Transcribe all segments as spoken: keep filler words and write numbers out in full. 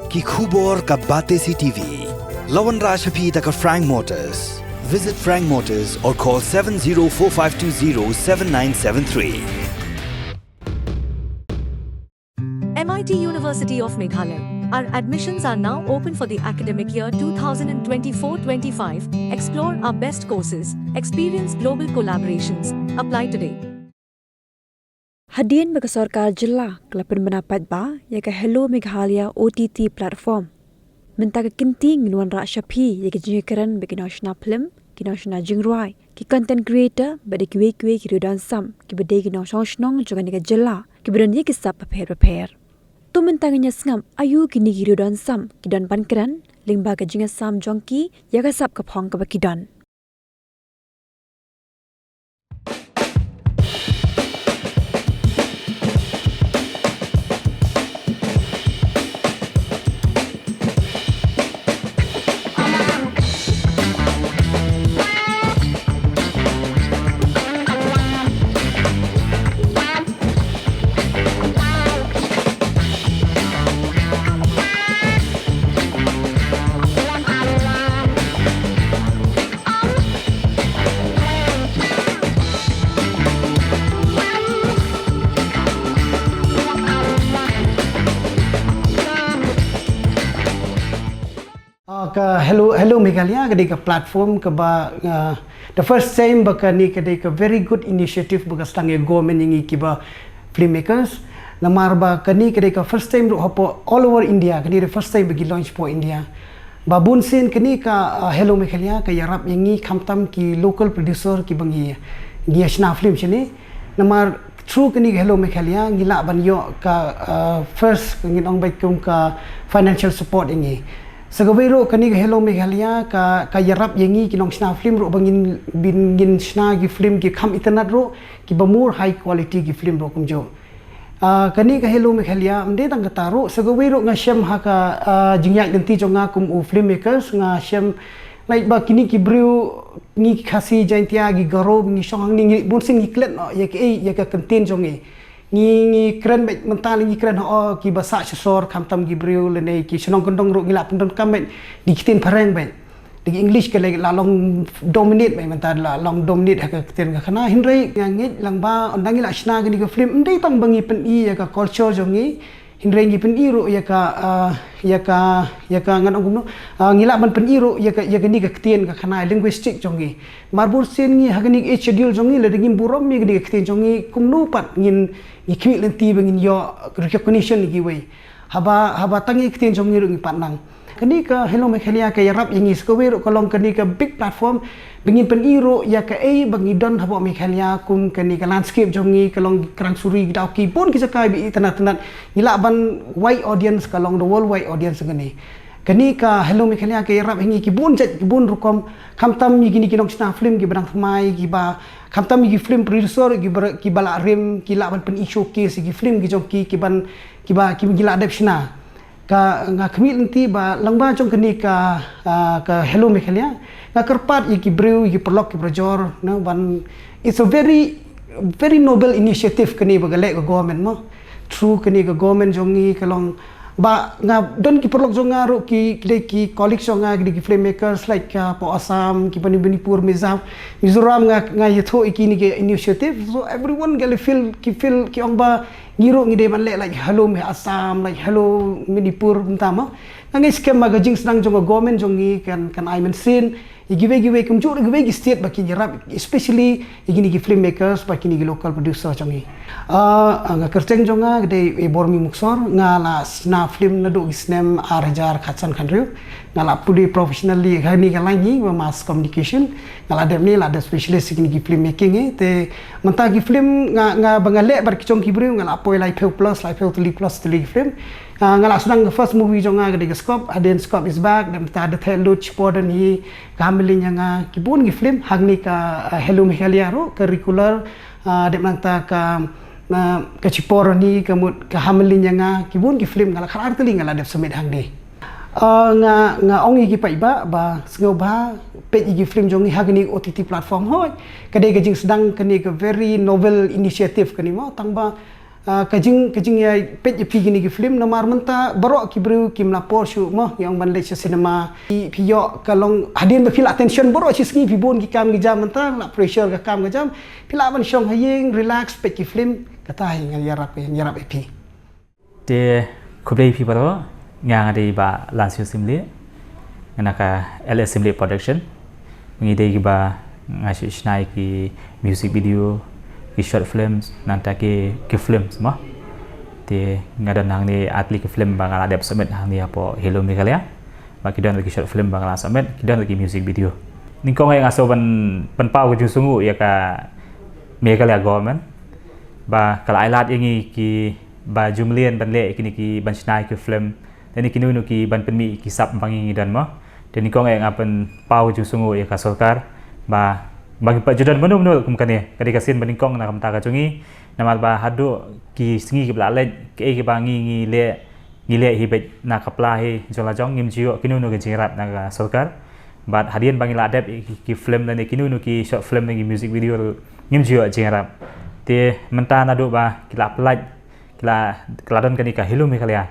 Ki khubor ka Batesi T V. La wanrah sha phi da ka Frank Motors. Visit Frank Motors or call seven zero four five two zero seven nine seven three. M I T University of Meghalaya. Our admissions are now open for the academic year two thousand twenty-four twenty-five. Explore our best courses, experience global collaborations. Apply today. Hadien ba ka sorkar jylla ka la pynbna paidbah ïa ka Hello Meghalaya O T T platform, mynta ka kynti ngin wanrah sha phi ïa ka jingïakren bad ki nongshna film, ki nongshna jingrwai, ki content creator bad kiwei kiwei ki riew don sam kiba dei ki nongshong shnong jong kane ka jylla kiba don ïa ki sap bapher bapher. To mynta ngin ïa sngap aïu kine ki riew don sam ki don ban kren lyngba ka jingïasam jong ki ïa ka sap ka phong kaba ki don. Ah, ka Hello, Hello Meghalaya ka dei ka platform kaba, ah, the first time ba kane ka dei ka very good initiative ba ka sdang ïa government ïa ngi kiba filmmakers. Namar ba kane ka dei ka first time ruh hapoh all over India, kane the first time ba ki launch hapoh India. Ba bun sien kane ka, ah, Hello Meghalaya ka ïarap ïa ngi khamtam ki local producer kiba ngi, ngi ïa shna film shane. Namar through kane ka Hello Meghalaya ngi lah ban ïoh ka, ah, first ngin ong beit kum ka financial support ïa ngi. Sa kawei ruh kane ka Hello Meghalaya ka, ka ïarap ïa ngi ki nongshna film ruh ba ngin, ngin shna ki film ki kham itynnad ruh kiba more high quality ki film ruh kumjuh. Ah, kane ka Hello Meghalaya ym dei tang kata ruh, sa kawei ruh nga shem ha ka, ah, jingïaid lynti jong nga kum u filmmakers, nga shem, like, ba kine ki briew ngi ki Khasi Jaiñtia, ki Garo, ngi shong hangne, ngi bun sien ngi klet noh ïa kaei, ïa ka kyntien jong ngi. Ngi, ngi kren beit mynta lei ngi kren ha, oh, kiba sah shisha khamtam ki briew lane ki shnong kyndong ruh ngi lah pyndonkam beit da ki ktien phareng beit. Da ki English ka lei la long dominate beit mynta, la long dominate ha ka ktien ka khana. Hynrei nga ngeit lang ba ynda ngi lah shna kane ka film ym dei tang ba ngi pyni ïa ka culture jong ngi, hynrei ngi pyni ruh ïa ka, ah, ïa ka, ïa ka ngan ong kumno, ah, ngi lah ban pyni ruh ïa ka, ïa kane ka ktien ka khana, linguistic jong ngi. Namar bun sien ngi ha kane ka Eighth Schedule jong ngi lada ngim burom ïa kane ka ktien jong ngi kumno pat ngin, ngi khmih lynti ba ngin ïoh recognition ïa kiwei. Haba, haba tang ïa ka ktien jong ngi ruh ngi pat nang. Kane ka Hello Meghalaya ka ïarap ïa ngi, sa kawei ruh ka long kane ka big platform ba ngin pyni ruh ïa kaei ba ngi don hapoh Meghalaya kum kane ka landscape jong ngi, ka long Krang Suri, Dawki, bun ki jaka ba itynnad tynnad. Ngi lah ban wide audience, ka long the worldwide audience kane. Kane ka Hello Meghalaya ka ïarap ïa ngi ki bun jait ki bun rukom, khamtam ïa kine ki nongshna film kiba dang thymmai, kiba, khamtam ïa ki film producer kiba, kiba lah rim, ki lah ban pyni showcase ïa ki film ki jong ki, kiban, kiba, kiba ngi lah dep shna. Ka, nga khmih lynti ba lyngba jong kane ka, ah, ka Hello Meghalaya, nga kyrpad ïa ki briew, ïa ki paralok, ki parajor, no, ban, it's a very, very noble initiative kane ba ka leh ka government mo. Through kane ka government jong ngi ka long ba nga don ki paralok jong nga ruh ki, ki dei ki colleagues jong nga, ki dei ki filmmakers, like, ah, hapoh Assam, kiba na Manipur, Mizo-, Mizoram, nga, nga ïathuh ïa kine ki initiative. So everyone ki la feel, ki feel, ki ong ba ngi ruh ngi dei ban leh, like, Hello Me Assam, like, Hello Manipur, mynta mo. Nga ngeit skhem ba ka jingsdang jong ka government jong ngi kan, kan ai mynsiem ïa kiwei kiwei kumjuh ruh kiwei ki state ba kin ïarap, especially ïa kine ki filmmakers bad kine ki local producer jong ngi. Ah, nga kyrteng jong nga ka dei Bormi Muksor, nga la shna film naduh ki snem ar hajar khatsan khathynriew. Nga la pule professionally ha kane ka line hi ba mass communication. Nga la dep ne, la dep specialist ïa kine ki film making hi. Te mynta ki film nga, nga ba nga leh bad ki jong ki briew nga la poi laiphew plus, laiphew tylli plus tylli ki film. Ah, nga la sdang ka first movie jong nga ka dei ka Skop, hadien Skop is back, dep mynta Da Theh Lut, Shipor Don Hi, Ka Hamar Lynñiang Nga, ki bun ki film, hangne ka, ah, Hello Meghalaya ruh, ka regular, ah, dep mynta ka, ah, ka Shipor Don Hi, ka mut Ka Hamar Lynñiang Nga, ki bun ki film nga la khatar tylli nga la dep submit hangne. Ah, nga, nga ong ïa ki paidbah ba sngewbha peit ïa ki film jong ngi ha kane O T T platform hoi. Ka dei ka jingsdang kane ka very novel initiative kane mo, tang ba Ah, ka jing ka jing ïa peit ïa phi kine ki film namar mynta baroh ki briew kim la por shuh mo, ïa ong ban leit sha cinema. Phi, phi ïoh ka long hadien ba phi la tension baroh shi sngi phi bun ki kam ki jam mynta la pressure ka kam ka jam. Phi lah ban shong ha ïing relax peit ki film kata hi ngan ïarap ngan ïarap ïa phi. Te khublei phi baroh, nga nga dei Bah Lansiew Syiemlieh, nga na ka L S Syiemlieh Production. Ngi dei kiba nga shu shna ki music video, ki short films, nangta ki ki films mo. Te nga don hangne ar tylli ki film ba nga la dep submit hangne hapoh Hello Meghalaya. Ba ki don ki short film ba nga la submit, ki don ki music video. Nyngkong eh nga shu ban pynpaw ka jingsngewnguh ïa ka Meghalaya government ba ka la ai lad ïa ngi ki ba ju mlien ban leh kine ki ban shna ki film. Lane kino kino ki ban pynmih ki sap ba ngi ngi don mo. Te nyngkong eh nga pynpaw ka jingsngewnguh ïa ka sorkar ba ba ngi pat ju don mano mano kum kane. Ka dei ka sien ba nyngkong na ka bynta ka jong ngi namar ba haduh ki sngi kiba la leit kaei kaba ngi ngi leh ngi leh hi beit na ka pla hi jong la jong ngim ju ïoh kino kino ka jingïarap na ka sorkar. Bad hadien ba ngi la dep ki, ki film lane kino kino ki short film lane ki music video ngim ju ïoh jingïarap. Te mynta naduh ba ki la pynlait ki la, ki la don kane ka Hello Meghalaya.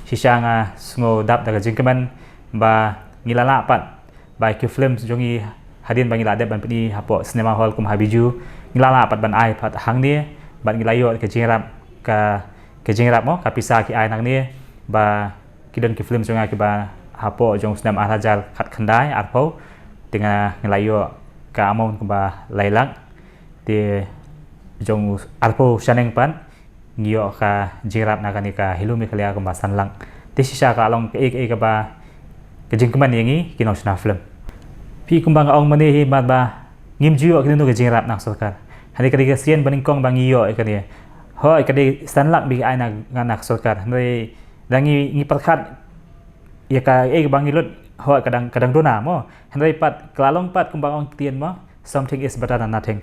Shisha nga sngew dap da ka jingkmen ba ngi la lah pat ba ki film jong ngi hadien ba ngi la dep ban pyni hapoh cinema hall kum ha Bijou ngi la lah pat ban ai pat hangne bad ngi la ïoh ka jingïarap ka, ka jingïarap mo ka pisa ki ai nangne ba ki don ki film jong nga kiba hapoh jong u snem ar hajar khatkhyndai arphew te nga ngi la ïoh ka amount kumba lai lak te jong u arphew shaneng pat ngi ïoh ka jingïarap na kane ka Hello Meghalaya kumba san lak. Te shisha ka long kaei kaei kaba ka jingkmen ïa ngi ki nongshna film. Phi kumba nga ong mynne hi ba ngim ju ïoh kino kino ka jingïarap na ka sorkar. Hynrei ka dei ka sien ba nyngkong ba ngi ïoh ïa kane. Hooid ka dei san lak ba ki ai na, na ka sorkar. Hynrei da ngi ngi pyrkhat ïa kaei kaba ngi lut hooid ka dang ka dang duna mo. Hynrei pat ka la long pat kumba ong ktien mo, something is better than nothing.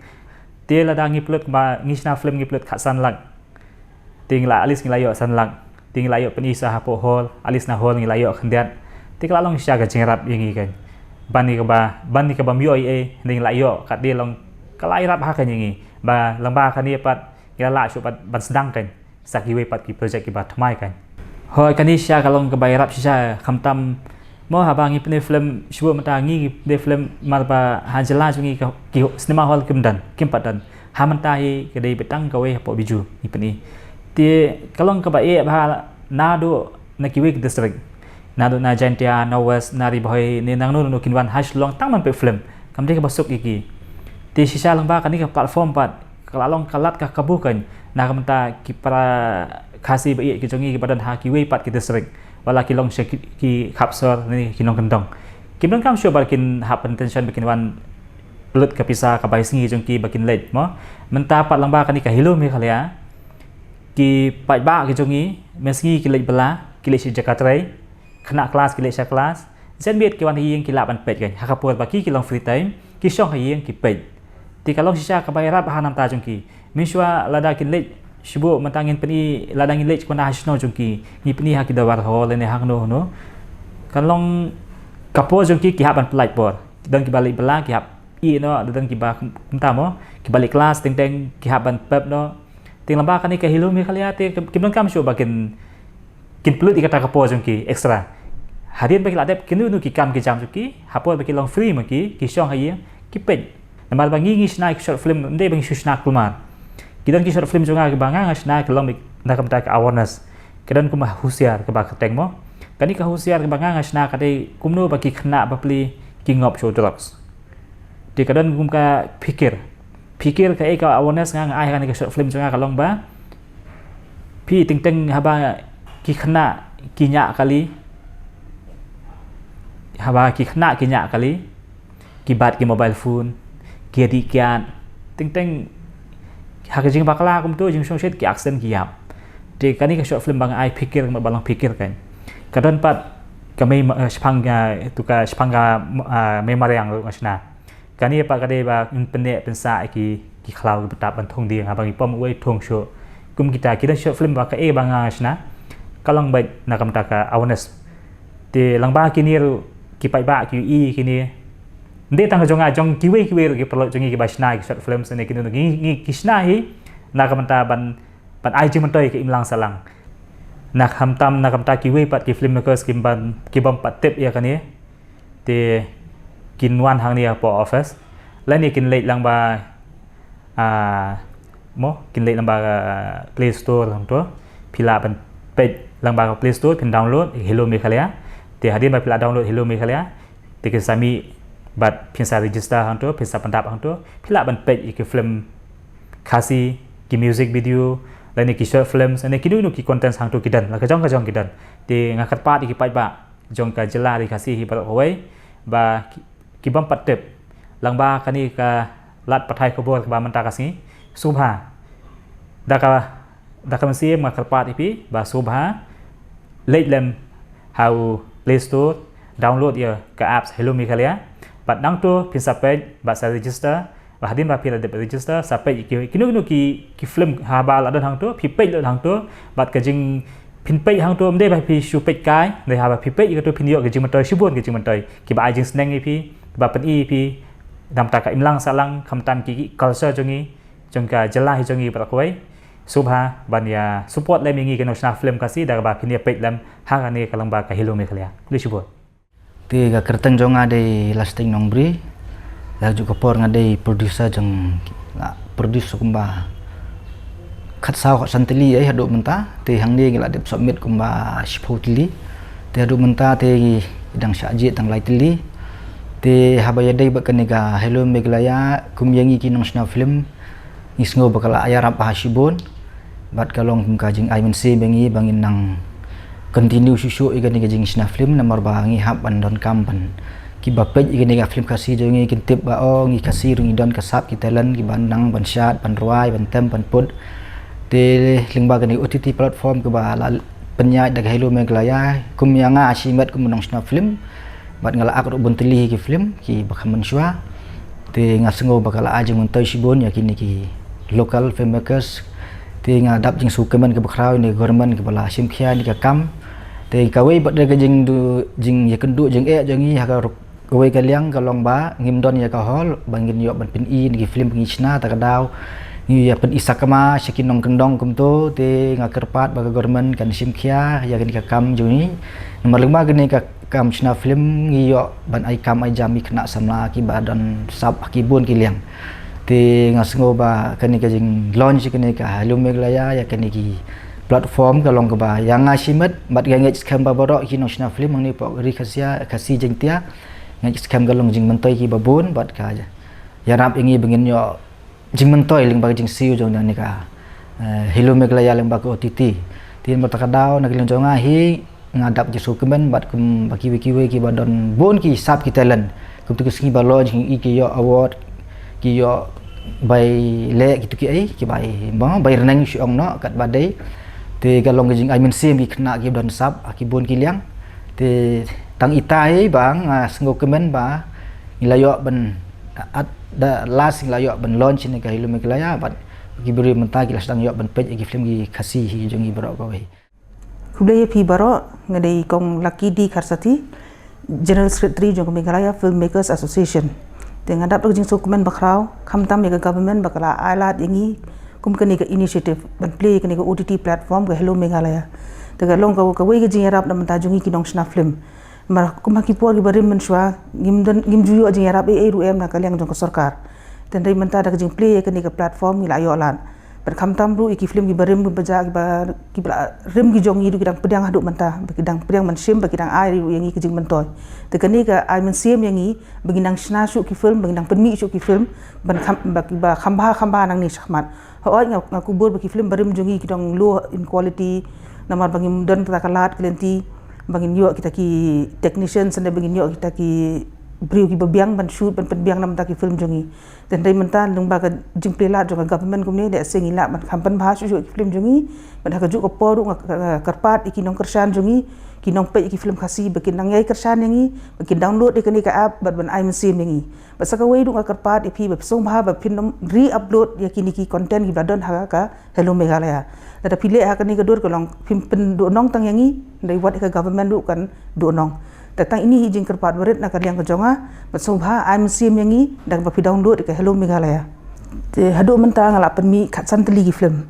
Te lada ngi pynlut kumba ngi shna film ngi pynlut khatsan lak. Te ngi la at least ngi la ïoh san lak. Te ngi la ïoh pyni sa hapoh hall, at least na hall ngi la ïoh khyndiat. Te ka la long shisha ka jingïarap ïa ngi kan. Ban ïa kaba ban ïa kaba ym ïoh ei ei, hynrei ngi la ïoh kat dei long ka la ïarap ha kan ïa ngi. Ba lyngba kane pat ngi la lah shuh pat ban sdang kan. Sa kiwei pat ki project kiba thymmai kan. Hooid kane shisha ka long kaba ïarap shisha khamtam mo haba ngi pyni film shuh mynta ngi ngi pyni film namar ba ha jylla jong ngi ka ki cinema hall kim don, kim pat don. Ha mynta hi ka dei beit tang kawei hapoh Bijou ngi pyni. Te ka long kaba eh ba naduh na kiwei ki district. Naduh na Jaintia, na West, na Ri Bhoi, ne nangno nangno kin wan ha Shillong tang ban peit film. Kam dei kaba suk ïa ki. Te shisha lyngba kane ka platform pat ka la long ka lad ka kabu kan na ka bynta ki para Khasi ba ïeit ki jong ngi kiba don ha kiwei pat ki district. Wat la ki long sha ki, ki khap sor ne ki nongkyndong. Kim donkam shuh ba kin hap pyntension ba kin wan lut ka pisa ka bai sngi jong ki ba kin leit mo. Mynta pat lyngba kane ka Hello Meghalaya ki paidbah ki jong ngi mynsngi ki leit bylla, ki leit sha jaka trei, khynnah klas ki leit sha klas. Jan miet ki wan ha ïing ki lah ban peit kan. Ha ka por ba ki ki long free time ki shong ha ïing ki peit. Te ka long shisha kaba ïarap ha na ka bynta jong ki. Mynshuwa lada kin leit shuh mynta ngin pyni lada ngin leit kumta ha shnong jong ki. Ngi pyni ha ki dorbar hall ne hangno hangno. Ka long ka por jong ki ki hap ban pynlait por. Don kiba leit bylla ki hap ïeh noh, don kiba kumta mo. Kiba leit klas teng teng ki hap ban pep noh. Te lyngba kane ka Hello Meghalaya te kim donkam shuh ba kin kin pynlut ïa kata ka por jong ki extra. Hadien ba ki la dep kino kino ki kam ki jam jong ki ha por ba ki long free ma ki ki shong ha ïing ki peit. Namar ba ngi ngi shna ki short film ym dei ba ngi shu shna kulmar. Ki don ki short film jong nga kiba nga nga shna ki long na ka bynta ka awareness. Ka don kumba Husiar kaba kyrteng mo. Kane ka Husiar kaba nga nga shna ka dei kumno ba ki khynnah bapli ki ngop sha u drugs. Te ka don kum ka Phikir. Phikir kaei ka awareness nga nga ai ha kane ka short film jong nga ka long ba phi teng teng haba ki khynnah ki ñiah kali, haba ki khynnah ki ñiah kali ki bat ki mobile phone, ki ïadih kiad, teng teng ha ka jingbakla kumto jingsngewsih ki accident ki ïap. Te kane ka short film ba nga ai Phikir, ka mut ba long Phikir kan. Ka don pat ka mei, eh, shipang, eh, tu ka shipang ka, eh, mei mariang ruh nga shna. Kane pat ka dei ba ngin pynneh pynsah ïa ki, ki khlaw ki btap ban thung dieng haba ngi pom uwei thung shuh. Kum kita ki don short film ba kaei ba nga shna ka long beit na ka bynta ka awareness. Te lyngba kine ruh ki paidbah ki ïohi kine. Ym dei tang ka jong nga, jong kiwei kiwei ruh ki paralok jong ngi kiba shna ki short films ne kine ngi, ngi ki shna hi na ka bynta ban Pat ai jingmyntoi ka imlang sahlang. Na khamtam na kamta kiwei pat ki filmmakers ki bym pat tip ïa kane. Te kin wan hangne hapoh office. Lane kin leit lang ba, ah, mo, kin leit lang ba, ah, Play Store hangto. Phi lah ban peit lang ba Play Store, phin download Hello Meghalaya. Te hadien ba phi lah download Hello Meghalaya, te kin sa mih bad phin sa register hangto, phin sa pyndap hangto. Phi lah ban peit ïa ki film Khasi, ki music video, lane ki short films, lane kino kino ki content hangto ki don, la ka jong ka jong ki don. Te nga kyrpad ïa ki paidbah jong ka jylla ri Khasi hi baroh kawei ba ki, ki bym pat tip lang ba kane ka lad pathai khubor kaba mynta ka sngi. Sngewbha da ka, da ka mynsiem nga kyrpad ïa phi ba sngewbha leit lem ha u Play Store, download ïa ka apps Hello Meghalaya. Bad nangto phin sa peit bad sa register. Ba hadien ba phi la dep register, sa peit ïa ki, kino kino ki, ki film haba la don hangto, phi peit lut hangto. Bad ka jing phin peit hangto, ym dei ba phi shu peit kai, dei haba phi peit ïa kato phin ïoh ka jingmyntoi, shibun ka jingmyntoi. Kiba ai jingsneng ïa phi, kiba pyni ïa phi namar ka imlang sahlang, khamtam ki, ki culture jong ngi, jong ka jylla hi jong ngi baroh kawei. Sngewbha ban ïa support lem ïa ngi ki nongshna film Khasi da kaba phin ïa peit lem ha kane ka lyngba ka Hello Meghalaya. Khublei shibun. Te ka kyrteng jong nga dei Lasting Nongbri. Ïa kajuh ka por nga dei producer jong, nga produce kumba khatsaw khatsan tylli, eh, haduh mynta. Te hangne ngi la dep submit kumba shiphew tylli. Te haduh mynta te ngi dang shah jied tang lai tylli. Te haba ïadei bad kane ka Hello Meghalaya, kum ïa ngi ki nongshna film, ngi sngew ba ka la ïarap bha shibun. Bad ka long kum ka jingai mynsiem ïa ngi ba ngin nang continue shuh shuh ïa kane ka jingshna film, namar ba ngi hap ban donkam ban, kiba peit ïa kane ka film Khasi jong ngi kin tip ba, oh, ngi Khasi ruh ngi don ka sap ki talent kiba nang ban shad, ban rwai, ban tem, ban put. Te lyngba kane ka O T T platform kaba la pynïaid da ka Hello Meghalaya, kum ïa nga shimet kum u nongshna film, bad nga la act ruh bun tylli ki film kiba kham mynshuwa. Te nga sngew ba ka la ai jingmyntoi shibun ïa kine ki local filmmakers. Te nga dap jingsngewkmen kaba khraw ïa kane ka government kaba la shim khia ïa kane ka kam. Te kawei pat de ka jingdu, jingïakynduh jingeh jong ngi ha ka ruh, kawei ka liang ka long ba ngim don ïa ka hall ba ngin ïoh ban pyni ïa ki film ba ngi shna, ta ka daw ngi ïa pyni sakma sha ki nongkyndong kumto. Te nga kyrpad ba ka government kan shim khia ïa kane ka kam jong ngi. Namar lyngba kane ka kam shna film ngi ïoh ban ai kam ai jam ïa ki khynnah samla kiba don sap ha ki bun ki liang. Te nga sngew ba kane ka jinglaunch kane ka Hello Meghalaya ïa kane ki platform ka long kaba ïa nga shimet bad ka ngeit skhem ba baroh ki nongshna film hangne hapoh ri Khasi, Khasi Jaiñtia, ngeit skhem ka long jingmyntoi kiba bun bad ka ïarap ïa ngi ba ngin ïoh jingmyntoi lyngba ka jingsiew jong kane ka, eh, Hello Meghalaya lyngba ka O T T. Te namar kata ka daw na ka liang jong nga hi nga dap jingsngewkmen bad kumba kiwei kiwei kiba don bun ki sap ki talent. Kumto ki sngi ba launch ngi i ki ïoh award, ki ïoh bai leh kito kiei, ki bai, ba, bai rneng shu ong noh katba dei. Te ka long ka jingai mynsiem ki khynnah kiba don sap ha ki bun ki liang. Te tang itai ba nga sngew kmen ba ngi la ïoh ban, at the last ngi la ïoh ban launch ïa kane ka Hello Meghalaya bad ki briew mynta ki la sdang ïoh ban peit ïa ki film ki Khasi hi jong ngi baroh kawei. Khublei ïa phi baroh, nga dei Kong Lucky D Kharsathi, General Secretary jong ka Meghalaya Filmmakers Association. Te nga dap da ka jingsngewkmen bakhraw, khamtam ïa ka government ba ka la ai lad ïa ngi kum kane ka initiative ban plie ïa kane ka O T T platform ka Hello Meghalaya. Te ka long ka, kawei ka jingïarap na bynta jong ngi ki nongshna film. Namar kum ha ki por kiba rim mynshuwa ngim don, ngim ju ïoh jingïarap ei ei ruh em na ka liang jong ka sorkar. Te hynrei mynta da ka jingplie ïa kane ka platform ngi la ïoh lad. Bad khamtam ruh ïa ki film kiba rim kiba jah kiba, kiba la rim ki jong ngi ruh ki dang pdiang haduh mynta, ba ki dang pdiang ban shim, ba ki dang ai ruh ïa ngi ka jingmyntoi. Te kane ka ai mynsiem ïa ngi ba ngin nang shna shuh ki film, ba ngin nang pynmih shuh ki film ban kham, ba kiba kham bha kham bha nangne shakhmat. Hooid nga, nga kubur ba ki film barim jong ngi ki dang low in quality namar ba ngim don kata ka lad ka lynti ba ngin ïoh kita ki technician, sngewbha ba ngin ïoh kita ki briew kiba biang ban shoot, ban pynbiang na bynta ki film jong ngi. Te hynrei mynta lyngba ka jingplie lad jong ka government kumne, lehse ngi lah ban kham pynbha shuh shuh ki film jong ngi. Bad ha kajuh ka por ruh nga, eh, kyrpad ïa ki nongkyrshan jong ngi, ki nongpeit ïa ki film Khasi ba kin nang ïai kyrshan ïa ngi, ba kin download ïa kane ka app bad ban ai mynsiem ïa ngi. Bad sa kawei ruh nga kyrpad ïa phi ba phi sngewbha ba phin re-upload ïa kine ki content kiba la don ha ka Hello Meghalaya. Lada phi leh ha kane ka dur ka long phim pynduhnong tang ïa ngi, hynrei wat ïa ka government ruh kan duhnong. Te tang ine hi jingkyrpad barit na ka liang ka jong nga, bad sngewbha ai mynsiem ïa ngi da kaba phi download ïa ka Hello Meghalaya. Te haduh mynta nga la pynmih khatsan tylli ki film.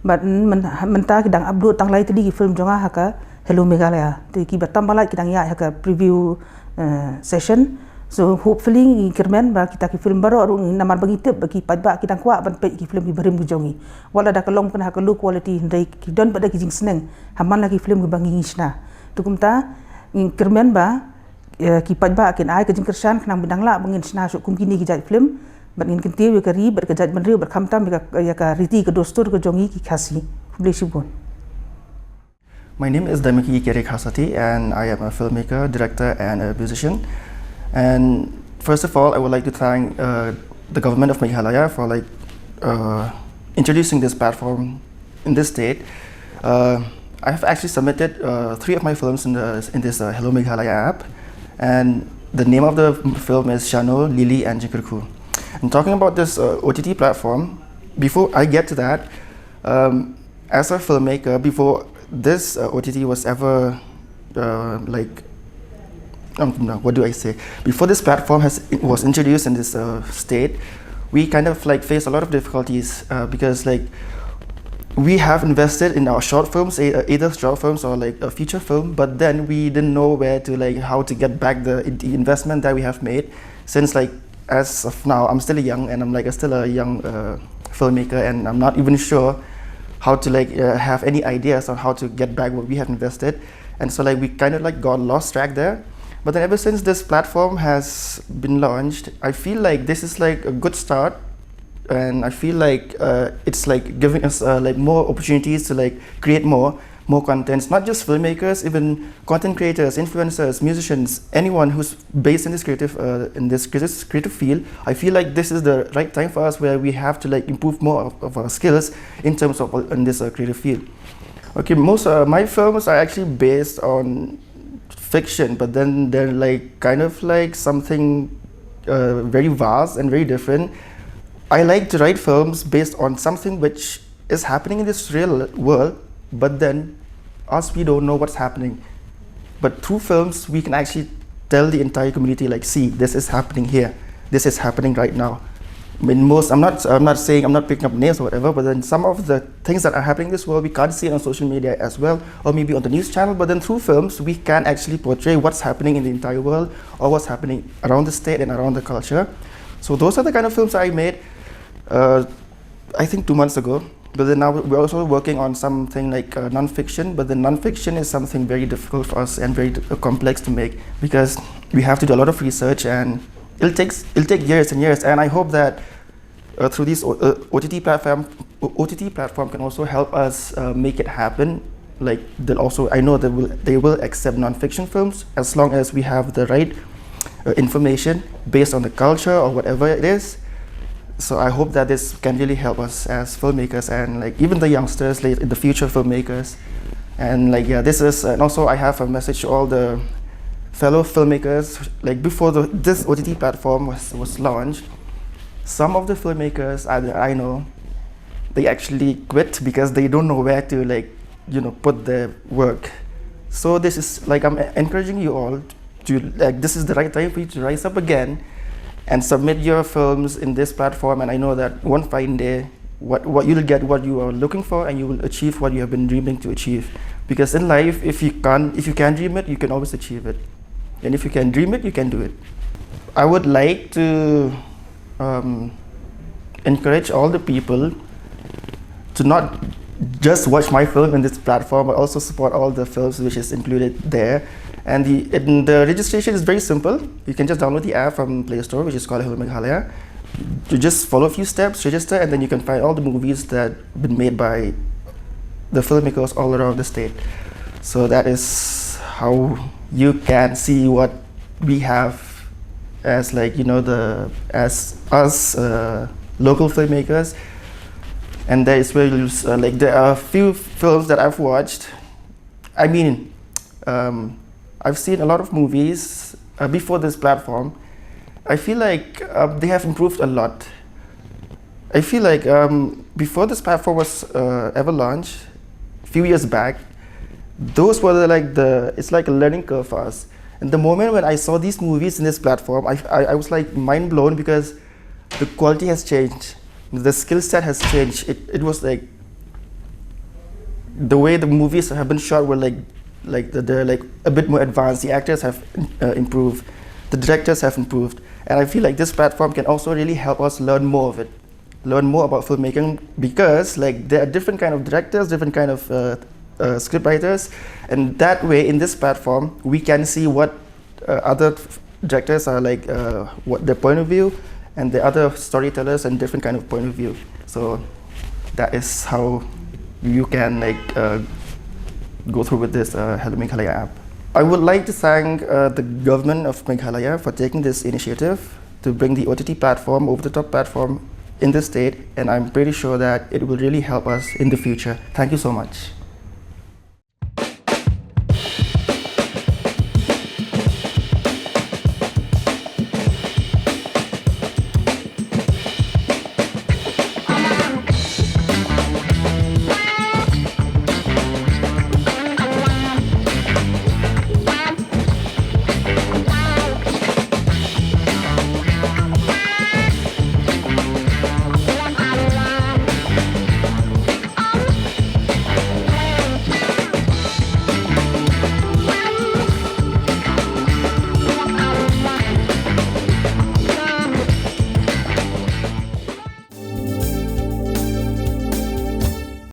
Bad mynta ki dang upload tang lai tylli ki film jong nga ha ka Hello Meghalaya. Te kiba tam ba lait ki dang ïaid ha ka preview session. So hopefully ngi kyrmen ba kita ki film baroh ruh ngi, namar ba ngi tip ba ki paidbah ki dang kwah ban peit ki film kiba rim ki jong ngi. Wat la da ka long kane ha ka low quality, hynrei ki don pat da ki jingsneng ha man la ki film kiba ngi ngi shna. Te kumta ngi kyrmen ba ki paidbah kin ai ka jingkyrshan khnang ba dang lah ba ngin shna shuh kum kine ki jait film. Bad ngin kyntiew ïa ka ri bad ka jaitbynriew bad khamtam ïa ka riti ka dustur ka jong ngi ki Khasi. Khublei shibun. My name is Damiki Kere Khasati, and I am a filmmaker, director, and a musician. And first of all, I would like to thank uh, the government of Meghalaya for like uh, introducing this platform in this state. Uh, I have actually submitted uh, three of my films in the in this uh, Hello Meghalaya app, and the name of the film is Shano, Lily, and Jingkyrkhu. And talking about this uh, O T T platform, before I get to that, um, as a filmmaker, before this uh, O T T was ever uh, like um, no, what do I say? Before this platform has was introduced in this uh, state, we kind of like face a lot of difficulties uh, because like we have invested in our short films, either short films or like a feature film, but then we didn't know where to like how to get back the, the investment that we have made, since like as of now I'm still young and I'm like still a young uh, filmmaker, and I'm not even sure how to like uh, have any ideas on how to get back what we have invested. And so like we kind of like got lost track there. But then ever since this platform has been launched, I feel like this is like a good start, and I feel like uh, it's like giving us uh, like more opportunities to like create more more contents, not just filmmakers, even content creators, influencers, musicians, anyone who's based in this creative uh, in this creative field. I feel like this is the right time for us where we have to like improve more of, of our skills in terms of uh, in this uh, creative field. Okay, most uh, my films are actually based on fiction, but then they're like kind of like something uh, very vast and very different. I like to write films based on something which is happening in this real world, but then us, we don't know what's happening. But through films, we can actually tell the entire community, like, see, this is happening here, this is happening right now. I mean, most, I'm not, I'm not saying, I'm not picking up names or whatever, but then some of the things that are happening in this world, we can't see it on social media as well, or maybe on the news channel, but then through films, we can actually portray what's happening in the entire world or what's happening around the state and around the culture. So those are the kind of films I made. Uh, I think two months ago. But then now we're also working on something like uh, non-fiction. But then non-fiction is something very difficult for us and very uh, complex to make, because we have to do a lot of research, and it'll take it'll take years and years. And I hope that uh, through this uh, O T T platform, O T T platform can also help us uh, make it happen. Like they'll also, I know they will they will accept non-fiction films as long as we have the right uh, information based on the culture or whatever it is. So I hope that this can really help us as filmmakers and like even the youngsters, like the future filmmakers. And like yeah, this is and also I have a message to all the fellow filmmakers. Like before the, this O T T platform was was launched, some of the filmmakers I, I know they actually quit because they don't know where to like you know put their work. So this is like I'm encouraging you all to like this is the right time for you to rise up again and submit your films in this platform, and I know that one fine day what, what you'll get what you are looking for and you will achieve what you have been dreaming to achieve. Because in life, if you can't if you can dream it, you can always achieve it. And if you can dream it, you can do it. I would like to um, encourage all the people to not just watch my film in this platform, but also support all the films which is included there. And the, and the registration is very simple. You can just download the app from Play Store, which is called Hello Meghalaya. You just follow a few steps, register, and then you can find all the movies that have been made by the filmmakers all around the state. So that is how you can see what we have as like you know the as us uh, local filmmakers. And there is where you uh, like there are a few films that I've watched. I mean, um, I've seen a lot of movies uh, before this platform. I feel like uh, they have improved a lot. I feel like um, before this platform was uh, ever launched, a few years back, those were the, like the it's like a learning curve for us. And the moment when I saw these movies in this platform, I, I, I was like mind blown because the quality has changed, the skill set has changed. It, it was like The way the movies have been shot were like like the, they're like a bit more advanced. The actors have uh, improved, the directors have improved, and I feel like this platform can also really help us learn more of it, learn more about filmmaking, because like there are different kind of directors, different kind of uh, uh, script writers, and that way in this platform we can see what uh, other f- directors are like, uh, what their point of view, and the other storytellers and different kind of point of view. So that is how you can like uh, go through with this uh, Hello Meghalaya app. I would like to thank uh, the government of Meghalaya for taking this initiative to bring the O T T platform, over the top platform in the state, and I'm pretty sure that it will really help us in the future. Thank you so much.